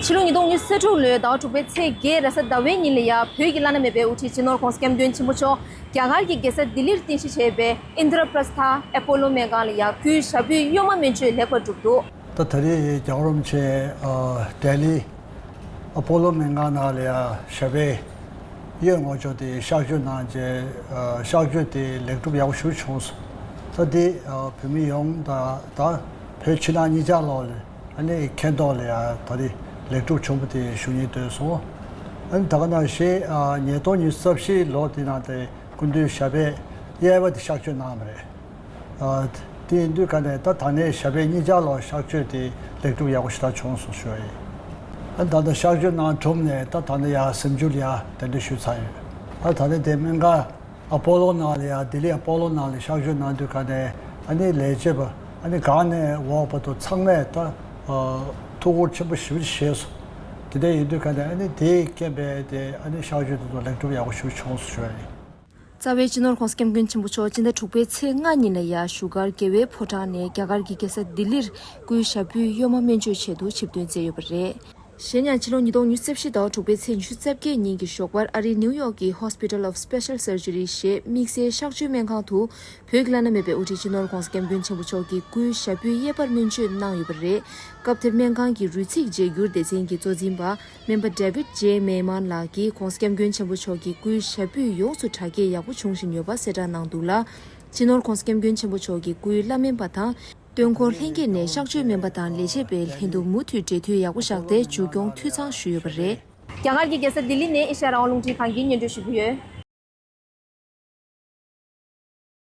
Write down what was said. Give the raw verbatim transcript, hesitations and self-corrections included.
ཕྱི་ལོ་ཉིས་སྟོང་ཉི་ཤུ་རྩ་དྲུག་ལོའི་ཟླ་བ་དྲུག་པའི་ཚེས་བརྒྱད་རེས་གཟའ་ཟླ་བའི་ཉིན་ལ་ཡ་བོད་ཀྱི་བླ་ན་མེད་པའི་དབུ་ཁྲིད་སྤྱི་ནོར་༧གོང་ས་༧སྐྱབས་མགོན་ཆེན་པོ་མཆོག་རྒྱ་གར་གྱི་རྒྱལ་ས་ལྡི་ལིར་རྟེན་གཞི་བྱས་པའི་ཨིན་དྲ་པྲ་སྟྷ་ཨེ་པོ་ལོ་སྨན་ཁང་ལ་ཡ་སྐུའི་ཞབས་པུས་གཡོན་མ་སྨན་བཅོས་ལེགས་པར་གྲུབ་འདུག་ད་ད་རེས་རྒྱལ་བ་རིན་པོ་ཆེ་ཨ་ལྡི་ལི་ཨ་པོ་ལོ་སྨན་ཁང་ནང་ལ་ཡ་ཞབས་པད་གཡས་ངོས་ཕྱོགས་དེ་གཤག་བཅོས་གནང་རྗེས་ཨ་གཤག་བཅོས་དེ་ལེགས་གྲུབ་ཡག་པོ་ཞིག་བྱུང་སོང་། ད་དེ་ཨ་བོད་མི་ཡོངས་དང་ད་བོད་ཕྱི་ནང་གཉིས་ཆར་ལོག་ལ་ཨ་ནི་མཁྱེན་རྟོགས་ལ་ཡ་ད་རེས་ལེགས་གྲུབ་བྱུང་བ་དེ་ཞུ་སྙིང་འདོད་སོང་། ཨ་ནི་ད་ག་ནང་བཞིན་ཨ་ཉིས་སྟོང་ཉི་ཤུ་རྩ་བཞི་ལོ་དེ་ནང་དེ་སྐུ་མདུན་ཞབས་པད་གཡས་པ་དེ་གཤག་བཅོས་གནང་བ་རེད། ཨ་དེ་ཡིན་དུས་ག་ནས་ད་ད་ནས་ཞབས་པད་གཉིས་ཆར་ལོག་གཤག་བཅོས་དེ་ལེགས་གྲུབ་ཡག་པོ་ཞེ་དྲག་བྱུང་སོང་ཞུ་བ་ཡིན། ཨ་ད་ལྟ་གཤག་བཅོས་གནང་གྲུབ་ནས་ད་ད་ནས་ཡར་གཟིམ་ཆུང་ལ་ཡར་གདན་འདྲེན་ཞུས་ཚར་ཡོད། ཨ་ད་ནས་དེ་སྨན་ཁང་ཨ་པོ་ལོ་ནང་ལ་ཡར་ལྡི་ལི་ཨ་པོ་ལོ་ནང་ལ་གཤག་བཅོས་གནང་དུས་ག་ནས་ཨ་ནི་ལས་བྱེད་པ་ཨ་ནི་སྒང་ནས་འོག་བར་དུ་ཚང་མས་ད་ཨ་ཐུགས་ཁུར་ཆེན་པོ་ཞེ་པོ་ཅིག་བྱས་སོང་། དེ་འདྲ་ཡིན་དུས་ག་ནས་ཨ་ནི་དེའི་རྐྱེན་པས་དེ་ཨ་ནི་གཤག་བཅོས་དེ་ཚོ་ལེགས་གྲུབ་ཡག་པོ་ཞིག་བྱུང་སོང་ཞུ་བ་ཡིན། རྩ་བའི་སྤྱི་ནོར་༧གོང་ས་༧སྐྱབས་མགོན་ཆེན་པོ་མཆོག་སྤྱི་ཟླ་དྲུག་པའི་ཚེས་ལྔ་ཉིན་ལ་ཡ་བཞུགས་སྒར་རྒྱལ་བའི་ཕོ་བྲང་ནས་རྒྱ་གར་གྱི་རྒྱལ་ས་ལྡི་ལིར་སྐུའི་ཞབས་པུས་གཡོན་མ་སྨན་བཅོས་ཆེད་དུ་ཆིབས་ཐོན་མཛད་ཡོད་པ་རེད། གཞན་ཡང་ཕྱི་ལོ་ཉིས་སྟོང་ཉི་ཤུ་རྩ་བཞི་ཟླ་བ་དྲུག་པའི་ཚེས་ཉི་ཤུ་རྩ་བརྒྱད་ཉིན་གྱི་ཞོགས་པར་ཨ་རིའི་ནིའུ་ཡོག་གི་Hospital of Special Surgery ཞེས་དམིགས་བསལ་གཤག་བཅོས་སྨན་ཁང་དུ་བོད་ཀྱི་བླ་ན་མེད་པའི་དབུ་ཁྲིད་སྤྱི་ནོར་༧གོང་ས་༧སྐྱབས་མགོན་ཆེན་པོ་མཆོག་གི་སྐུའི་ཞབས་པུས་གཡས་པར་སྨན་བཅོས་གནང་ཡོད་པ་རེད། སྐབས་དེར་སྨན་ཁང་གི་རུས་ཚིགས་བརྗེ་སྒྱུར་སྡེ་ཚན་གྱི་གཙོ་འཛིན་པ་སྨན་པ་David J Maiman ལགས་ཀྱིས་༧གོང་ས་༧སྐྱབས་མགོན་ཆེན་པོ་མཆོག་གི་སྐུའི་ཞབས་པུས་ཡོངས་སུ་དྲག་སྐྱེད་ཡག་པོ་བྱུང་བཞིན་ཡོད་པ་གསལ་བསྒྲགས་གནང་འདུག་ལ། སྤྱི་ནོར་༧གོང་ས་༧སྐྱབས་མགོན་ཆེན་པོ་མཆོག་གི་སྐུའི་བླ་སྨན་པ་དང་། སྟོན་འཁོར་ལྷན་རྒྱས་ནས་གཤག་བཅོས་སྨན་པ་དང་ལས་བྱེད་པའི་ལྷན་དུ་མུ་མཐུད་འབྲེལ་མཐུད་ཡག་པོ་བཞག་སྟེ་མཇུག་སྐྱོང་འཐུས་ཚང་ཞུས་ཡོད་པ་རེད། རྒྱ་གར་གྱི་རྒྱལ་ས་ལྡི་ལི་ནས་ཨེ་ཤ་ཡ་རང་དབང་རླུང་འཕྲིན་ཁང་གིས་སྙན་སྒྲོན་ཞུ་གི་ཡོད།